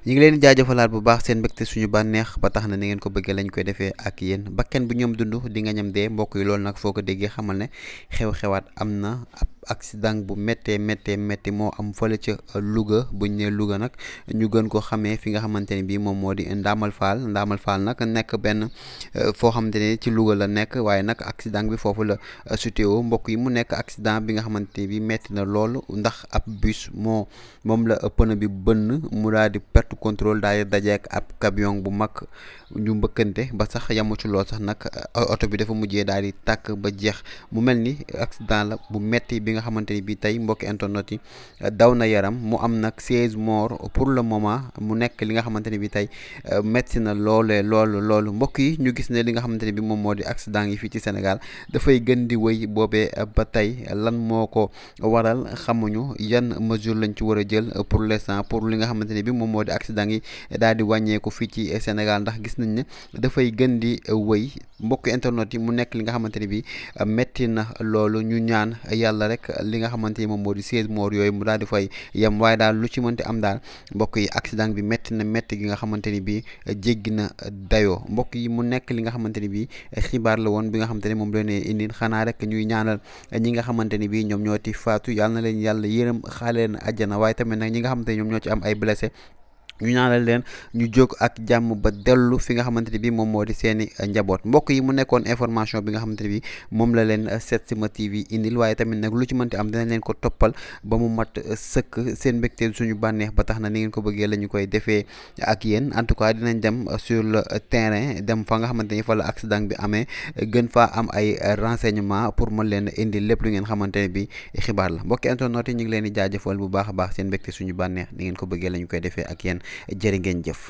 ñu ngi leen di jaajëfalaat bu baax seen mbégte suñu bànneex ba tax na ni ngeen ko bëggee lañ koy defee ak yéen bakken bu ñoom dund di nga ñam dee mbokk yi loolu nag foo ko déggee xamal ne xew-xewaat am na ab accident bu méttee métti moo am fële ca Louga buñ ne Louga nag ñu gën ko xamee fi nga xamante ne bii moom moo di Ndaamal Fall nag nekk benn foo xamante ne ci Louga la nekk waaye nag accident bi foofu la situé mbokk yi mu nekk accident bi nga xamante ne bii métti na loolu ndax ab bus moom la pneu bi bënn mu daal di perte contrôle daal di dajeek ab camion bu mag ñu mbëkkante ba sax yamu ci lool sax nag oto bi dafa mujjee daal di tàkk ba jeex mu mel ni accident la bu metti bi nga xamante ni bii tey mbokki internet yi daw na yaram mu am nag 16 morts pour le moment mu nekk li nga xamante ni bii tey metti na loolu mbokk yi ñu gis ne li nga xamante ne bi moom moo di accident yi fii ci Sénégal dafay gën di wëy boobee ba tey lan moo ko waral xamuñu yan mesure lañ ci war a jël pour l'instant pour li nga xamante ne bi moom moo di accident yi daal di wàññeeku fii ci Sénégal ndax gis nañ ne dafay gën di wëy mbokk internet yi mu nekk li nga xamante ne bi metti na loolu ñu ñaan yàlla rek li nga xamante ni moom moo di 16 morts yooyu mu daal di fay yem waaye daal lu ci mënti am daal mbokk yi accident bi metti gi nga xamante ni bi jéggi na dayoo mbokk yi mu nekk li nga xamante ni bi xibaar la woon bi nga xamante ne moom la ne indi xanaa rek ñuy ñaanal ñi nga xamante ni bi ñoom ñoo ti faatu yàlla na leen yàlla yërëm xaale leen àjjana waaye tamit nag ñi nga xamante ne ñoom ñoo ci am ay blessé ñu ñaanal leen ñu jóg ak jàmm ba dellu fi nga xamante ne bi moom moo di seeni njaboot mbokk yi mu nekkoon information bi nga xamante ne bi moom la leen Setsima TV indil waaye tamit nag lu ci mënti am dinañ leen ko toppal ba mu mat sëkk seen mbégteel suñu bànneex ba tax na ni ngeen ko bëggee la ñu koy defee ak yéen en tout cas dinañ dem sur le terrain dem fa nga xamante ni fa la accident bi amee gën faa am ay renseignement pour mën leen indil lépp lu ngeen xamante ne bi xibaar la mbokki internet yi ñu ngi leen di jaajëfal bu baax a baax seen mbégte suñu bànneex ni ngeen ko bëggee la ñu koy defee ak yéen jërë ngeen jëf